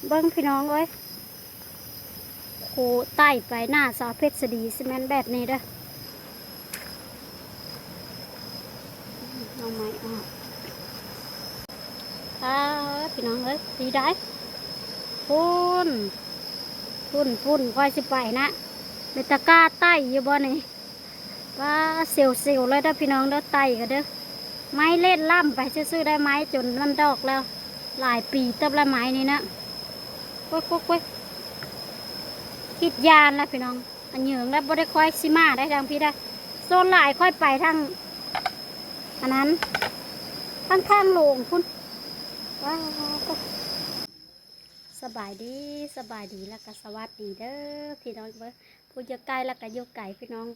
ເບິ່ງພີ່ນ້ອງເອີຍ ໂຄໄຕ້ໄປໜ້າສາວເພັດສະດີຊິແມ່ນແບບນີ້ເດີ. ເອົາໄມ້ອອກ ອ້າ ພີ່ນ້ອງເອີຍ ດີໄດ໋ ພຸ້ນ ພຸ້ນ ພຸ້ນ ຂ້ອຍຊິໄປນະ ເປັນຕາກ້າໄຕ້ຢູ່ບໍ່ນີ້? ປ້າ ເຊວໆ ເລີຍເດີພີ່ນ້ອງເດີ ໄຕ້ກໍເດີ ໄມ້ເລັດລ້ຳໄປຊື່ໆ ໄດ້ໄມ້ຈົນມັນດອກແລ້ວ ຫຼາຍປີເຕີບລະໄມ້ນີ້ນະ. ໂອ້ຍໆໆ ຄິດຢ້ານລະພີ່ນ້ອງ ອັນເຫຍີງລະບໍ່ໄດ້ຄ່ອຍຊິມາໄດ້ທາງພີ້ໄດ໋ ສ່ວນຫຼາຍຂ້ອຍໄປທາງ ອັນນັ້ນ ທາງຂ້າງໂລງພຸ້ນ. ວ້າວ ສະບາຍດີ ສະບາຍດີ ແລ້ວກໍສະຫວັດດີເດີພີ່ນ້ອງເອີຍ ຜູ້ຢູ່ໃກ້ແລ້ວກໍຢູ່ໄກ ພີ່ນ້ອງ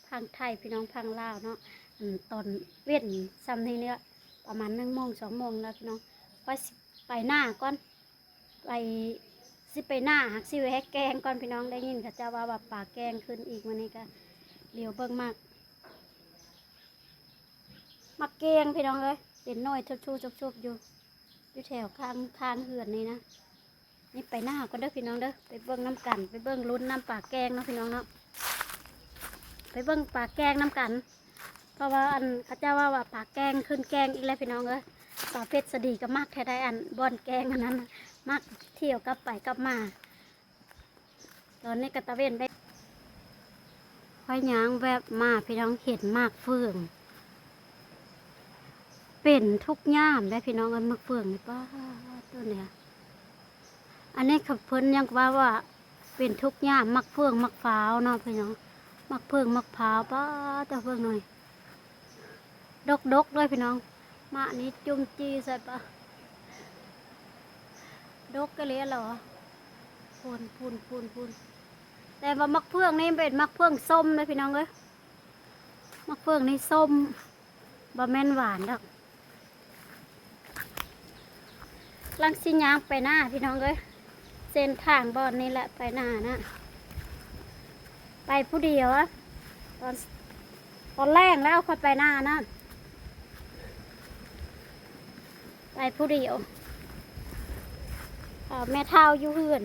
ຝັ່ງໄທ ພີ່ນ້ອງຝັ່ງລາວເນາະ. ອັນຕອນເວັນຊ່ຳນີ້ເນາະ ປະມານໜຶ່ງໂມງ ສອງໂມງແລ້ວພີ່ນ້ອງ ຂ້ອຍຊິໄປນາກ່ອນ ໄປ ຊິໄປນາ ຫາກຊິແວະແກງກ່ອນພີ່ນ້ອງ ໄດ້ຍິນເຂົາເຈົ້າວ່າ ວ່າປາແກງຂຶ້ນອີກ ມື້ນີ້ກໍຫຼຽວເບິ່ງໝາກ ໝາກແກງພີ່ນ້ອງເອີຍ ເປັນໜ່ວຍຊຸບໆ ຊຸບໆ ຢູ່ ຢູ່ແຖວຂ້າງ ຂ້າງເຮືອນນີ້ນະ. ນີ້ໄປນາກ່ອນເດີພີ່ນ້ອງເດີ ໄປເບິ່ງນຳກັນ ໄປເບິ່ງລຸ້ນນຳປາແກງເນາະພີ່ນ້ອງເນາະ ໄປເບິ່ງປາແກງນຳກັນ ເພາະວ່າ ອັນ ເຂົາເຈົ້າເວົ້າວ່າປາແກງຂຶ້ນແກງອີກແລ້ວພີ່ນ້ອງເອີຍ. ສາວເພັດສະດີກໍມັກແທ້ໄດ໋ ອັນ ບ່ອນແກງອັນນັ້ນນະ ມັກທ່ຽວກັບໄປກັບມາ. ຕອນນີ້ກໍຕາເວັນໄດ້ ຂ້ອຍຍ່າງແວບມາ ພີ່ນ້ອງ ເຫັນໝາກເຟືອງ ເປັນທຸກຍາມໄດ໋ພີ່ນ້ອງເອີຍ ໝາກເຟືອງນີ້ ປ້າດ ໂຕນີ້ ອັນນີ້ເຂົາ ເພິ່ນຍັງວ່າ ວ່າເປັນທຸກຍາມ ໝາກເຟືອງ ໝາກພ້າວເນາະພີ່ນ້ອງ ໝາກເຟືອງ ໝາກພ້າວ ປ້າດ ແຕ່ເບິ່ງໜ່ອຍ ດົກໆ ເລີຍພີ່ນ້ອງ ໝາກນີ້ຈຸ້ມຈີ່ໃສ່ປະ ດົກກະເລດລະ ພຸ້ນໆໆໆ. ແຕ່ວ່າໝາກເຟືອງນີ້ເປັນໝາກເຟືອງສົ້ມເດີພີ່ນ້ອງເອີຍ ໝາກເຟືອງນີ້ສົ້ມ ບໍ່ແມ່ນຫວານດອກ. ກຳລັງຊິຍ່າງໄປນາພີ່ນ້ອງເອີຍ ເສັ້ນທາງບ່ອນນີ້ແຫຼະໄປນານະ ໄປຜູ້ດຽວ ຕອນ ຕອນແລງແລ້ວຄ່ອຍໄປນານະ ໄປຜູ້ດຽວ ເອົາແມ່ເຖົ້າຢູ່ເຮືອນ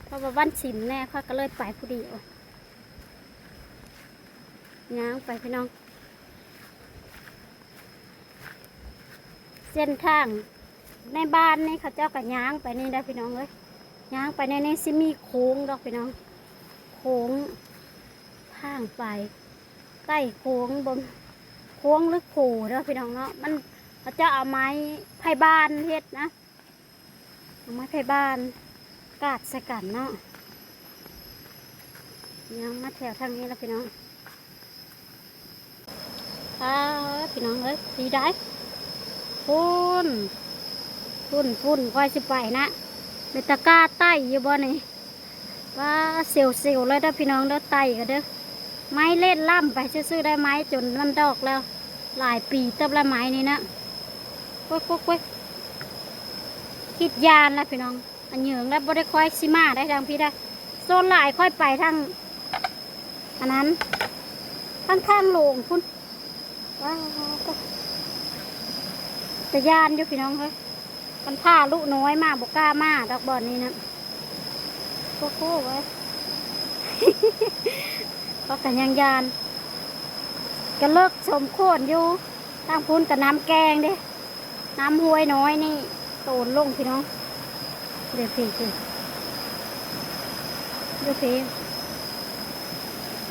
ເພາະວ່າວັນສິນແດ່ ຂ້ອຍກໍເລີຍໄປຜູ້ດຽວ ຍ່າງໄປພີ່ນ້ອງ. ເສັ້ນທາງໃນບ້ານນີ້ເຂົາເຈົ້າກໍຍ່າງໄປນີ້ໄດ໋ພີ່ນ້ອງເອີຍ ຍ່າງໄປໃນນີ້ຊິມີໂຄ້ງດອກພີ່ນ້ອງ ໂຄ້ງທາງໄປໃຕ້ໂຄ້ງ ເບິ່ງ ໂຄ້ງຫຼືໂຂເດີພີ່ນ້ອງເນາະ ມັນ ເຂົາເຈົ້າເອົາໄມ້ໄຜ່ບ້ານເຮັດນະ ເອົາໄມ້ໄຜ່ບ້ານກາດໃສ່ກັນເນາະ ຍັງມາແຖວທາງນີ້ລະພີ່ນ້ອງ. ປ້າ ພີ່ນ້ອງເອີຍ ດີໄດ໋ ພຸ້ນ ພຸ້ນ ພຸ້ນ ຂ້ອຍຊິໄປນະ ເປັນຕາກ້າໄຕ້ຢູ່ບໍ່ນີ້? ປ້າ ເຊວໆ ເລີຍເດີພີ່ນ້ອງເດີ ໄຕ້ກໍເດີ ໄມ້ເລັດລ້ຳໄປຊື່ໆ ໄດ້ໄມ້ຈົນມັນດອກແລ້ວ ຫຼາຍປີເຕີບລະໄມ້ນີ້ນະ. ໂອ້ຍໆໆ ຄິດຢ້ານລະພີ່ນ້ອງ ອັນເຫຍີງລະບໍ່ໄດ້ຄ່ອຍຊິມາໄດ້ທາງພີ້ໄດ໋ ສ່ວນຫຼາຍຂ້ອຍໄປທາງ ອັນນັ້ນ ທາງຂ້າງໂລງພຸ້ນ. ວ້າວ ຕາຢ້ານຢູ່ພີ່ນ້ອງເອີຍ ຄັນພາລູກນ້ອຍມາບໍ່ກ້າມາດອກບ່ອນນີ້ນະ. ໂອ້ໂຫ ເວີຍ ເພາະກໍຍັງຢ້ານ ກໍເລິກສົມຄວນຢູ່ ທາງພຸ້ນກໍນ້ຳແກ່ງເດ້ ນ້ຳຫ້ວຍນ້ອຍນີ້ໂຕນລົງພີ່ນ້ອງ ເດ້ ເພ ເພ ຢູ່ເພ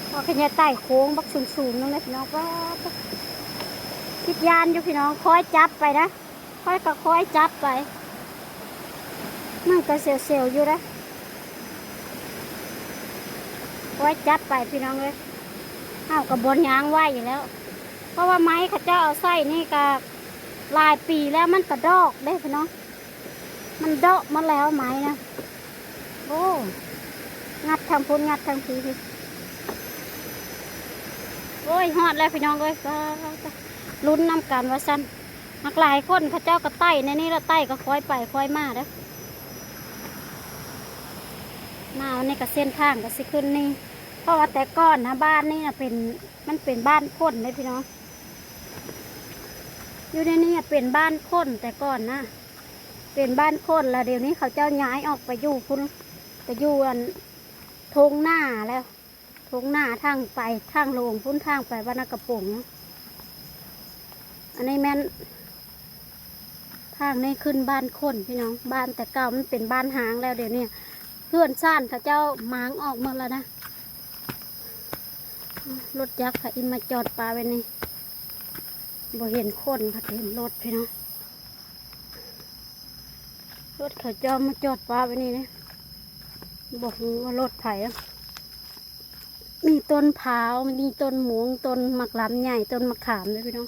ເພາະຂະຫຍາຍໃຕ້ໂຄ້ງບັກສູງໆ ນັ້ນແຫຼະພີ່ນ້ອງ. ວ້າວ ຄິດຢ້ານຢູ່ພີ່ນ້ອງ ຄອຍຈັບໄປນະ ຂ້ອຍກໍຄອຍຈັບໄປ ມັນກໍເສວໆ ຢູ່ເດ້ ຄອຍຈັບໄປພີ່ນ້ອງເອີຍ. ເຮົາກໍບໍ່ຍ່າງໄຫວແລ້ວ ເພາະວ່າໄມ້ເຂົາເຈົ້າເອົາໃສ່ນີ້ກໍຫຼາຍປີແລ້ວ ມັນກະດອກເດ້ພີ່ນ້ອງ ມັນເດາະໝົດແລ້ວໄມ້ນະ. ໂອ້ ງັດທາງພຸ້ນ ງັດທາງພີ້ ໂອ້ຍ ຮອດແລ້ວພີ່ນ້ອງເອີຍ ປ້າ ລຸ້ນນຳກັນວ່າຊັ້ນ. ມັກຫຼາຍຄົນເຂົາເຈົ້າກໍໄຕ່ໃນນີ້ລະ ໄຕ່ກໍຄ່ອຍໄປຄ່ອຍມາເດີ້. ມາອັນນີ້ກໍເສັ້ນທາງກໍຊິຂຶ້ນນີ້ ເພາະວ່າແຕ່ກ່ອນນະ ບ້ານນີ້ນະເປັນ ມັນເປັນບ້ານຄົນເດ້ພີ່ນ້ອງ ຢູ່ໃນນີ້ເປັນບ້ານຄົນແຕ່ກ່ອນນະ. ປັນບ້ານຄົນ ແລ້ວດຽວນີ້ເຂົາເຈົ້າຍ້າຍອອກໄປຢູ່ພຸ້ນ ໄປຢູ່ອັນທົ່ງນາແລ້ວ. ທົ່ງນາທາງໄປທາງໂລງພຸ້ນ ທາງໄປວັດນາກະປົງ. ອັນນີ້ແມ່ນ ທາງນີ້ຂຶ້ນບ້ານຄົນພີ່ນ້ອງ. ບ້ານແຕ່ເກົ່າມັນເປັນບ້ານຮ້າງແລ້ວ ດຽວນີ້ເຮືອນຊານເຂົາເຈົ້າມ້າງອອກໝົດແລ້ວນະ. ລົດຈັກພາອີ່ມາຈອດປະໄວ້ນີ້ ບໍ່ເຫັນຄົນ ພັດເຫັນລົດພີ່ນ້ອງ. ລົດເຂົາເຈົ້າມາຈອດປະໄວ້ນີ້ເດ້ ບໍ່ຮູ້ວ່າລົດໃຜ. ມີຕົ້ນພ້າວ ມີຕົ້ນມ່ວງ ຕົ້ນໝາກລຳໃຫຍ່ ຕົ້ນມະຂາມເດ້ພີ່ນ້ອງ.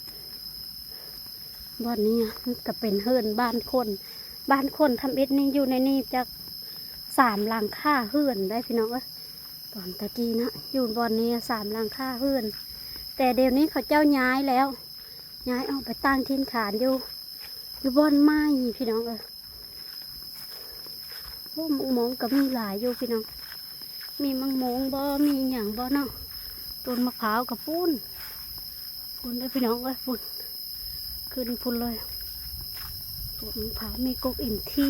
ບ່ອນນີ້ມັນກະເປັນເຮືອນບ້ານຄົນ ບ້ານຄົນທຳອິດນີ້ ຢູ່ໃນນີ້ຈັກສາມຫຼັງຄາເຮືອນໄດ໋ພີ່ນ້ອງເອີຍ. ຕອນຕະກີ້ນະ ຢູ່ບ່ອນນີ້ສາມຫຼັງຄາເຮືອນ ແຕ່ດຽວນີ້ເຂົາເຈົ້າຍ້າຍແລ້ວ ຍ້າຍອອກໄປຕັ້ງຖິ່ນຖານຢູ່ ຢູ່ບ່ອນໃໝ່ພີ່ນ້ອງເອີຍ. ໂອ້ ໝາກມ່ວງກໍມີຫຼາຍຢູ່ພີ່ນ້ອງ ມີໝາກມ່ວງບໍ່ ມີຫຍັງບໍ່ເນາະ. ຕົ້ນມະພ້າວກໍພຸ້ນ ພຸ້ນເດີພີ່ນ້ອງເອີຍ ພຸ້ນ ຂຶ້ນພຸ້ນເລີຍ. ຕົ້ນມະພ້າວ ມີກົກອິນທີ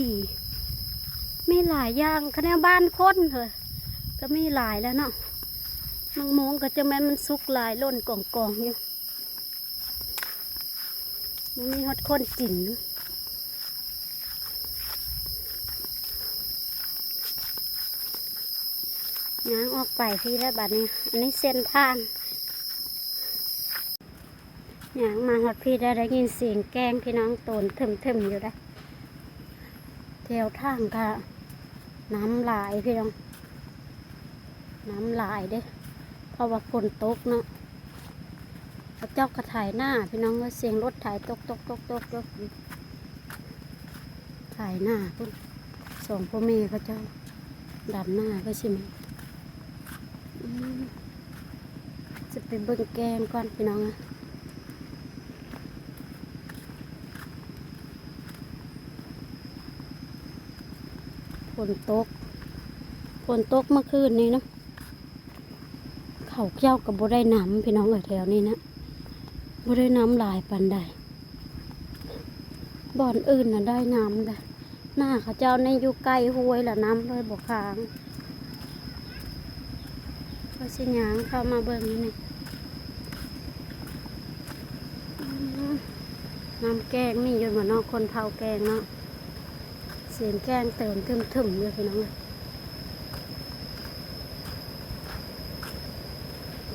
ມີຫຼາຍຢ່າງ ຄະແນວບ້ານຄົນເຮີ້ຍ ກໍມີຫຼາຍແລ້ວເນາະ. ໝາກມ່ວງກໍຈະແມ່ນມັນສຸກຫຼາຍ ຫຼົ່ນກອງໆຢູ່. ບໍ່ມີຮອດຄົນກິນ ຍ່າງອອກໄປພີ້ແລ້ວບາດນີ້. ອັນນີ້ເສັ້ນທາງ ຍ່າງມາຮອດພີ້ແລ້ວ ໄດ້ຍິນສຽງແກ້ງພີ່ນ້ອງ ໂຕນເຖິມໆຢູ່ໄດ໋. ແຖວທາງກະນ້ຳຫຼາຍພີ່ນ້ອງ ນ້ຳຫຼາຍເດ້ ເພາະວ່າຝົນຕົກເນາະ. ເຂົາເຈົ້າກໍໄຖນາພີ່ນ້ອງເອີຍ ສຽງລົດໄຖຕົກໆໆໆຢູ່ ໄຖນາພຸ້ນ. ສອງພໍ່ແມ່ເຂົາເຈົ້າດຳນາຄືຊິແມ່ນ ອືມ ຈະໄປເບິ່ງແກ້ງກ່ອນພີ່ນ້ອງ. ຝົນຕົກ ຝົນຕົກເມື່ອຄືນນີ້ເນາະ. ເຂົາເຈົ້າກໍບໍ່ໄດ້ນ້ຳພີ່ນ້ອງເອີຍ ແຖວນີ້ນະ ບໍ່ໄດ້ນ້ຳຫຼາຍປານໃດ. ບ່ອນອື່ນນະໄດ້ນ້ຳເດ້ ນາເຂົາເຈົ້ານີ້ຢູ່ໃກ້ຫ້ວຍລະ ນ້ຳເລີຍບໍ່ຄ້າງ. ຂ້ອຍຊິຍ່າງເຂົ້າມາເບິ່ງນີ້ ອືມ ນ້ຳແກ້ງມີຢູ່ບໍ່ເນາະ ຄົນເຜົາແກ້ງເນາະ. ສຽງແກ້ງເຕີນທຶ່ມໆຢູ່ພີ່ນ້ອງເອີຍ.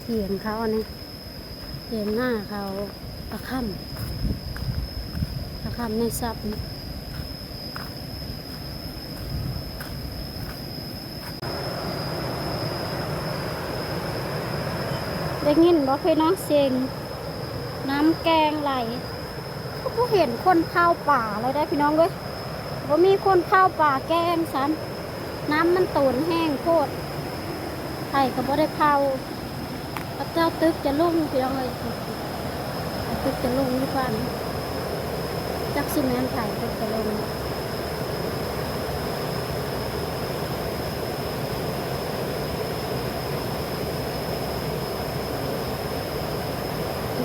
ຖຽງເຂົາອັນນີ້ ຖຽງນາເຂົາ ປາຄຳ ປາຄຳໃນສັບນີ້. ໄດ້ຍິນບໍ່ພີ່ນ້ອງ ສຽງນ້ຳແກ້ງໄຫຼ? ກໍບໍ່ເຫັນຄົນເຜົາປາເລີຍເດ້ພີ່ນ້ອງເອີຍ ບໍ່ມີຄົນເຜົາປາແກ້ງຊ້ຳ ນ້ຳມັນໂຕນແຮງໂພດ ໃຜກໍບໍ່ໄດ້ເຜົາ. ເຂົາເຈົ້າຕຶກຈະລົງພີ່ນ້ອງເອີຍ ຕຶກຈະລົງຢູ່ບ້ານ ຈັກຊິແມ່ນໃຜຕຶກຈະລົງ.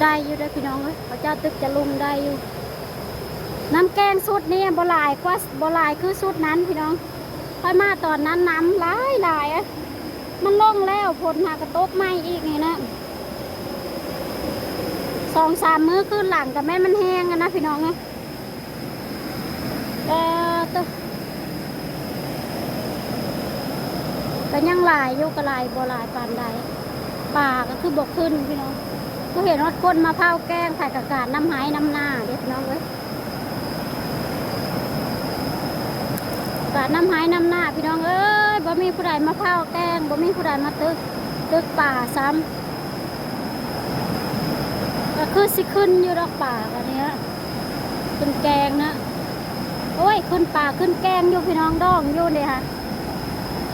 ໄດ້ຢູ່ເດີພີ່ນ້ອງເອີຍ ເຂົາເຈົ້າຕຶກຈະລົງໄດ້ຢູ່. ນ້ຳແກ້ງຊຸດນີ້ບໍ່ຫຼາຍກວ່າ ບໍ່ຫຼາຍຄືຊຸດນັ້ນພີ່ນ້ອງ. ຂ້ອຍມາຕອນນັ້ນນ້ຳຫຼາຍໆ ມັນລົງແລ້ວ ຝົນຫາກະຕົກໃໝ່ອີກນີ້ນະ. ສອງສາມມື້ຄືນຫຼັງກະແມ່ນມັນແຮງຫັ້ນນະພີ່ນ້ອງເອີຍ. ເອີ ໂຕ ກະຍັງຫຼາຍຢູ່ ກະຫຼາຍ ບໍ່ຫຼາຍປານໃດ. ປາກະຄືບໍ່ຂຶ້ນພີ່ນ້ອງ. ບໍ່ເຫັນຮອດຄົນມາເຜົາແກ້ງ ໃຜກະກາດນ້ຳໄຮ່ນ້ຳນາເດ້ພີ່ນ້ອງເອີຍ. ກາດນ້ຳໄຮ່ນ້ຳນາພີ່ນ້ອງເອີຍ ບໍ່ມີຜູ້ໃດມາເຜົາແກ້ງ ບໍ່ມີຜູ້ໃດມາຕຶກ ຕຶກປາຊ້ຳ. ກະຄືຊິຂຶ້ນຢູ່ດອກປາກະນີ້ ຂຶ້ນແກ້ງນະ. ໂອ້ຍ ຂຶ້ນປາຂຶ້ນແກ້ງຢູ່ພີ່ນ້ອງ ດອງຢູ່ເດ້ຫະ.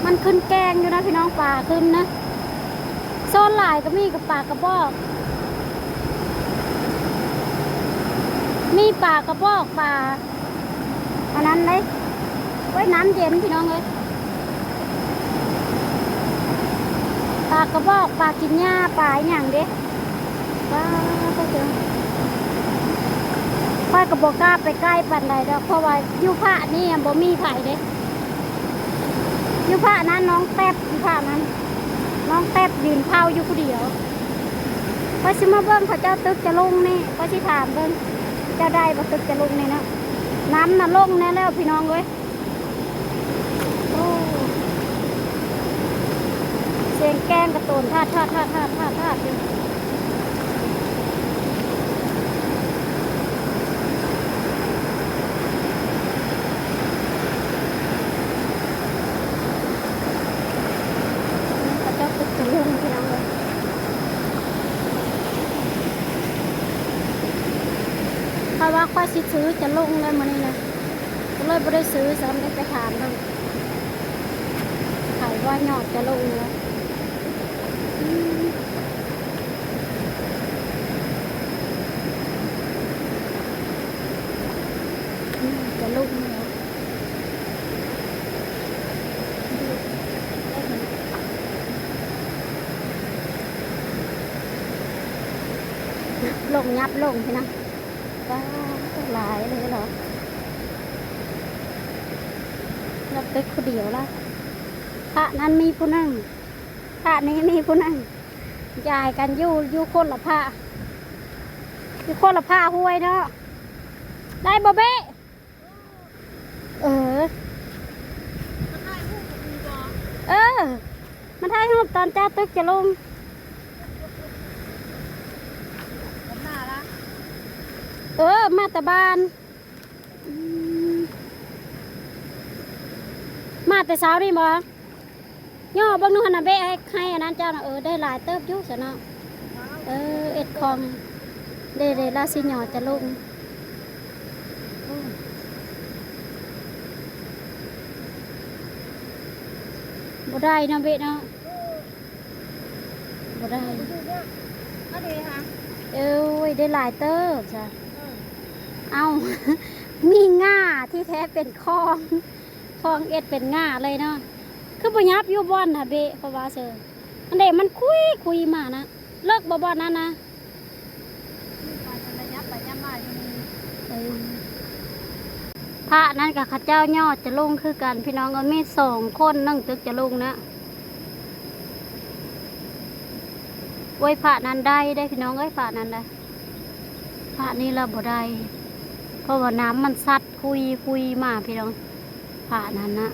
ມັນຂຶ້ນແກ້ງຢູ່ນະພີ່ນ້ອງ ປາຂຶ້ນນະ. ໂຊນຫຼາຍກະມີກະປາກະບອກ ມີປາກະບອກ ປາອັນນັ້ນເດ້. ໂອ້ຍ ນ້ຳເຢັນພີ່ນ້ອງເອີຍ ປາກະບອກ ປາກິນຫຍ້າ ປາອີ່ຫຍັງເດ້. ປາ ໂອ້ໂຫ ເອີ ຂ້ອຍກໍບໍ່ກ້າໄປໃກ້ປານໃດດອກ ເພາະວ່າຢູ່ພະນີ້ບໍ່ມີໃຜເດ້ ຢູ່ພະນັ້ນນ້ອງແຕັບ ຢູ່ພະນັ້ນນ້ອງແຕັບຢືນເຝົ້າຢູ່ຜູ້ດຽວ. ຂ້ອຍຊິມາເບິ່ງເຂົາເຈົ້າຕຶກຈະລົງນີ້ ຂ້ອຍຊິຖາມເບິ່ງ ເຈົ້າໄດ້ບໍ່ຕຶກຈະລົງນີ້ນະ. ນ້ຳນະລົງແນ່ແລ້ວພີ່ນ້ອງເອີຍ. ໂອ້ ສຽງແກ້ງກະໂຕນທາດໆໆໆໆຢູ່. ເຂົາເຈົ້າຕຶກຈະລົງພີ່ນ້ອງເອີຍ. ເພາະວ່າຂ້ອຍຊິຊື້ຈະລົງແລ້ວມື້ນີ້ນະ ກໍເລີຍບໍ່ໄດ້ຊື້ຊ້ຳ ໄດ້ໄປຖາມເບິ່ງ ໃຜວ່າຍອດຈະລົງເລີຍ. ອືມ ຈະລົງເລີຍ. ຍັບລົງ ຍັບລົງພີ່ນ້ອງ. ປາດ ຫຼາຍເລີຍເນາະ ລາວຕຶກຜູ້ດຽວລະ. ພະນັ້ນມີຜູ້ໜຶ່ງ ພະນີ້ມີຜູ້ໜຶ່ງ ຢາຍກັນຢູ່ ຢູ່ຄົນລະພະ ຢູ່ຄົນລະພະຫ້ວຍເນາະ. ໄດ້ບໍ່ເບ້? ເອີ ມາຖ່າຍຮູບກັບກູບໍ? ເອີ ມາຖ່າຍຮູບຕອນເຈົ້າຕຶກຈະລົງ. ເອີ ມາແຕ່ບ້ານ. ອືມ ມາແຕ່ເຊົ້ານີ້ບໍ? ຍໍເບິ່ງດູຫັ້ນນະ ເບ້ ໃຫ້ ໃຫ້ອັນນັ້ນເຈົ້ານະ. ເອີ ໄດ້ຫຼາຍເຕີບຢູ່ຊັ້ນເນາະ. ເອີ ເອັດຂອງ ເດ້ໆ ລາວຊິຍໍຈະລົງ. ໂອ້ ບໍ່ໄດ້ເນາະເບ້ເນາະ ບໍ່ໄດ້. ເອີຍ ໄດ້ຫຼາຍເຕີບຊະ. ເອົ້າ ມີງ່າ ທີ່ແທ້ເປັນຂອງ ຂອງເອັດເປັນງ່າເລີຍເນາະ. ຄືບໍ່ຫຍັບຢູ່ບ່ອນນະເບ້ ເພາະວ່າເຊີ ອັນເດ ມັນຄຸຍໆມານະ. ເລິກບໍ່ບ່ອນນັ້ນນະ? ເອີ ພະນັ້ນກະເຂົາເຈົ້າຍໍຈະລົງຄືກັນພີ່ນ້ອງເອີຍ ມີສອງຄົນ ໜຶ່ງຕຶກຈະລົງນະ. ໂອ້ຍ ພະນັ້ນໄດ້ເດ້ພີ່ນ້ອງເອີຍ ພະນັ້ນນະ. ພະນີ້ລະບໍ່ໄດ້ ເພາະວ່ານ້ຳມັນຊັດຄຸຍໆມາພີ່ນ້ອງ. ພະນັ້ນນະ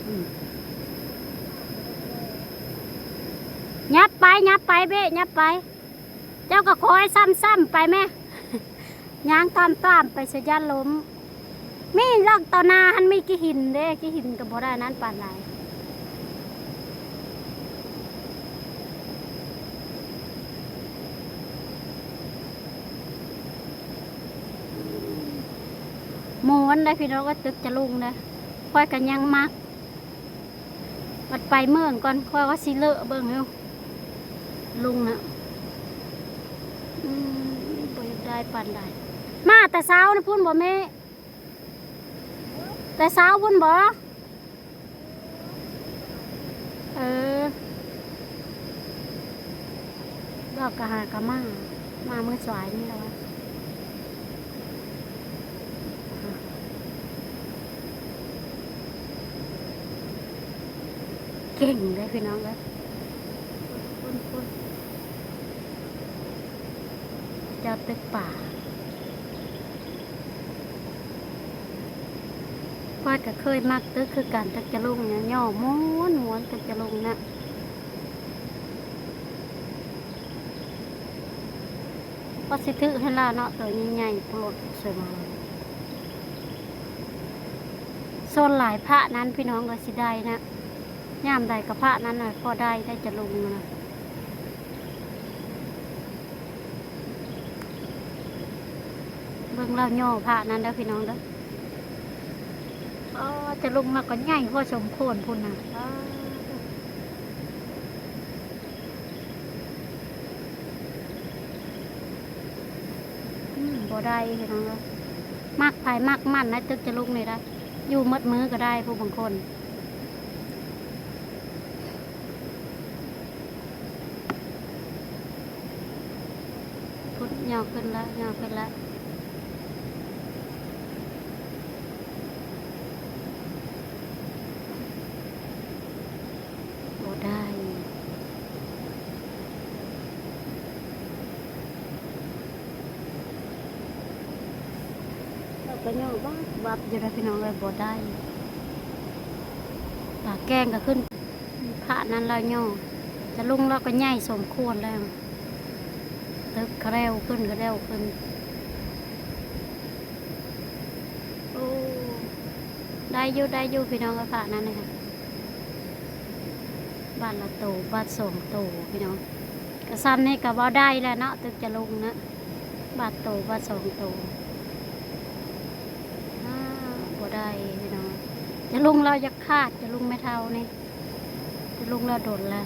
ອືມ ຫຍັບໄປ ຫຍັບໄປເບ້ ຫຍັບໄປ. ເຈົ້າກໍຄ່ອຍຊ້ຳໆໄປແມ້ ຍ່າງຕາມໆໄປຊະ ຢ້ານລົ້ມ. ມີຫຼັກຕໍ່ໜ້າຫັ້ນມີກີ່ຫີນເດ້ ກີ່ຫີນກໍບໍ່ໄດ້ນັ້ນປານໃດ. ມ່ວນໄດ໋ພີ່ນ້ອງເອີຍ ຕຶກຈະລຸງນະ ຂ້ອຍກໍຍັງມັກ. ບັດໄປເມືອງກ່ອນ ຂ້ອຍວ່າຊິເລາະເບິ່ງຢູ່ ລຸງນະ. ອືມ ບໍ່ຢາກໄດ້ປານໃດ. ມາແຕ່ເຊົ້ານະພຸ້ນບໍ່ແມ່? ແຕ່ເຊົ້າພຸ້ນບໍ່? ເອີ ດອກກະຫາກະມາ ມາມື້ສວາຍນີ້ແຫຼະ. ເກັ່ງເດ້ພີ່ນ້ອງເອີຍ. ພຸ້ນໆ ເຈົ້າຕຶກປາ. ຂ້ອຍກໍເຄີຍມັກຕຶກຄືກັນ ຕຶກຈະລຸງນະ ຍໍມ່ວນໆ ຕຶກຈະລຸງນະ. ກໍຊິຖືກຫັ້ນລະເນາະ ໂຕໃຫຍ່ໆໂພດ. ສ່ວນຫຼາຍພະນັ້ນພີ່ນ້ອງກໍຊິໄດ້ນະ ຍາມໃດກໍພະນັ້ນນະ ພໍໄດ້ ໄດ້ຈະລຸງນະ. ເບິ່ງລາວຍໍພະນັ້ນເດີພີ່ນ້ອງເດີ. ອໍ ຈະລຸງລາວກໍໃຫຍ່ພໍສົມຄວນພຸ້ນນະ. ອືມ ບໍ່ໄດ້ພີ່ນ້ອງເອີຍ. ມັກໃຜມັກມັນນະ ຕຶກຈະລຸງນີ້ໄດ໋ ຢູ່ໝົດມື້ກໍໄດ້ ຜູ້ບາງຄົນ. ຍໍຂຶ້ນລະ ຍໍຂຶ້ນລະ ບໍ່ໄດ້ ເຮົາກະຍໍບັບບັບຢູ່ເດີພີ່ນ້ອງເອີຍ ບໍ່ໄດ້ ປາແກງກະຂຶ້ນ ພະນັ້ນລາວຍໍ ຈະລຸງລາວກະໃຫຍ່ສົມຄວນແລ້ວ ຕຶກຂະແລວຂຶ້ນ ຂະແລວຂຶ້ນ ໂອ້ ໄດ້ຢູ່ ໄດ້ຢູ່ພີ່ນ້ອງເອີຍ ພະນັ້ນນະ ບາດລະໂຕ ບາດສອງໂຕພີ່ນ້ອງ ກະຊ່ຳນີ້ກະເວົ້າໄດ້ແລ້ວເນາະ ຕຶກຈະລຸງນະ ບາດໂຕ ບາດສອງໂຕ ອາ ບໍ່ໄດ້ພີ່ນ້ອງ ຈະລຸງລາວຢາກຂາດ ຈະລຸງແມ່ເຖົ້ານີ້ ຈະລຸງລາວດົນລະ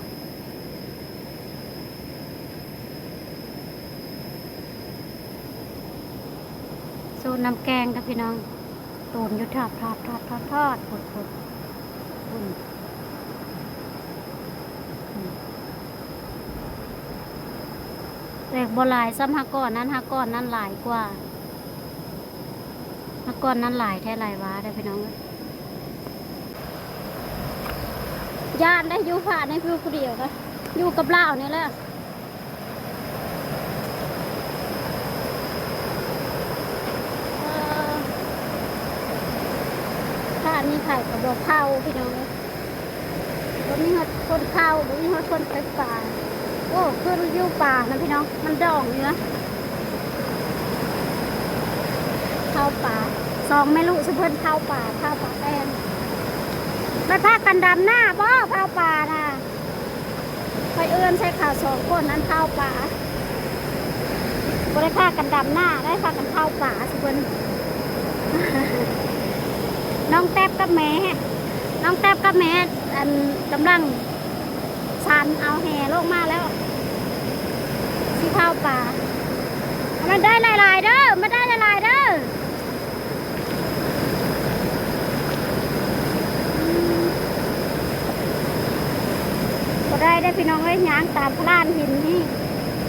ໂຊນນ້ຳແກງເດີພີ່ນ້ອງ ໂຕນຢູ່ທອດໆໆໆ ພຸ້ນໆ ພຸ້ນ ແຕ່ບໍ່ຫຼາຍຊ່ຳຫາກອນນັ້ນ ຫາກອນນັ້ນຫຼາຍກວ່າ ຫາກອນນັ້ນຫຼາຍແທ້ຫຼາຍຫວາເດີພີ່ນ້ອງເອີຍ ຢ້ານໄດ໋ ຢູ່ພະໃນຜູ້ ຜູ້ດຽວນະ ຢູ່ກັບລາວນີ້ແຫຼະ ເອີ ພະນີ້ໃຜກະບໍ່ເຜົາພີ່ນ້ອງເອີຍ ບໍ່ມີຮອດຄົນເຜົາ ບໍ່ມີຮອດຄົນໄຟຟ້າ ໂອ້ ຄືຢູ່ປ່ານະພີ່ນ້ອງ ມັນດອງຢູ່ນະ ເຜົາປາ ສອງແມ່ລູກຊຸມເພິ່ນເຜົາປາ ເຜົາປາແປ້ນ ໄປພາກັນດຳນາບໍ ເຜົາປານະ? ຂ້ອຍເອີ້ນໃສ່ເຂົາສອງຄົນນັ້ນເຜົາປາ ບໍ່ໄດ້ພາກັນດຳນາໄດ໋ ພາກັນເຜົາປາຊຸເພິ່ນ ນ້ອງແຕັບກັບແມ່ ນ້ອງແຕັບກັບແມ່ ອັນ ກຳລັງສັນເອົາແຫລົງມາແລ້ວ ຊິເຜົາປາ ມັນໄດ້ຫຼາຍໆເດີ ມັນໄດ້ຫຼາຍໆເດີ. ບໍ່ໄດ້ເດ້ພີ່ນ້ອງເອີຍ ຍ່າງຕາມພະລານຫີນນີ້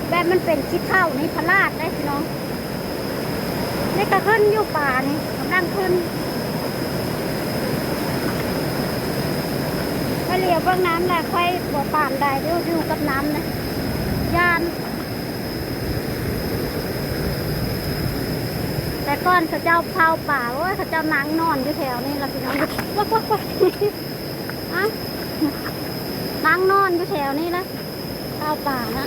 ແບບມັນເປັນຂີ້ເຖ້ານີ້ພະລາດເດ້ພີ່ນ້ອງ. ນີ້ກະຂຶ້ນຢູ່ປານີ້ ກຳລັງຂຶ້ນ ຂ້ອຍຫຼຽວເບິ່ງນ້ຳແລ້ວ ຂ້ອຍບໍ່ປານໃດ ຢູ່ ຢູ່ກັບນ້ຳນະ ຢ້ານ. ແຕ່ກ່ອນເຂົາເຈົ້າເຜົາປາ ໂອ້ຍ ເຂົາເຈົ້ານັ່ງນອນຢູ່ແຖວນີ້ລະພີ່ນ້ອງ ນັ່ງນອນຢູ່ແຖວນີ້ລະ ເຜົາປານະ.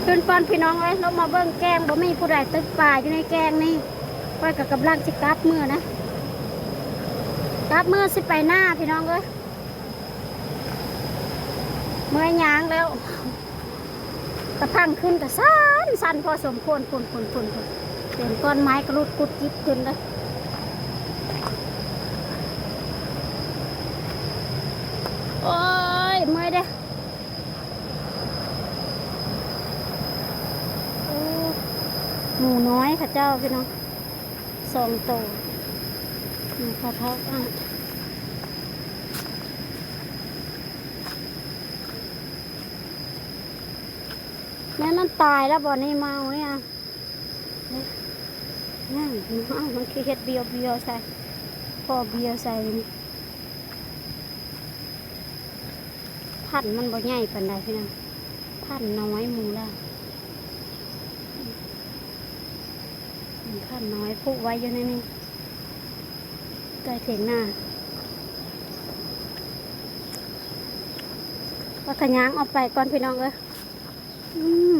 ຂຶ້ນກ່ອນພີ່ນ້ອງເອີຍ ລົງມາເບິ່ງແກ້ງ ບໍ່ມີຜູ້ໃດຕຶກປາຢູ່ໃນແກ້ງນີ້. ຂ້ອຍກະກຳລັງຊິກັບເມືອນະ ກັບເມືອຊິໄປນາພີ່ນ້ອງເອີຍ. ເມື່ອຍຍ່າງແລ້ວ ຕາພັງຂຶ້ນກະຊັນ ຊັນພໍສົມຄວນ ພຸ້ນ ພຸ້ນ ພຸ້ນ ເປັນກ້ອນໄມ້ກະຫຼຸດກຸດກິດຂຶ້ນເດ້. ໂອ້ຍ ເມື່ອຍເດ້. ໂອ້ ໝູນ້ອຍເຂົາເຈົ້າພີ່ນ້ອງ ສອງໂຕ ໝູເຂົາເທົາະ ອາ ແມ່ນມັນຕາຍແລ້ວບໍ່ນີ້ ມາເອົານີ້ ອາ ນີ້ ນັ້ນ ເອົາ ມັນຄືເຮັດບຽວໆໃສ່ ພໍບຽວໃສ່ນີ້. ພັນມັນບໍ່ໃຫຍ່ປານໃດພີ່ນ້ອງ ພັນນ້ອຍໝູລາວ ພັນນ້ອຍ ຜູກໄວ້ຢູ່ໃນນີ້ ໃກ້ຖຽງນາ. ວ່າຂະຍ່າງອອກໄປກ່ອນພີ່ນ້ອງເອີຍ ອືມ.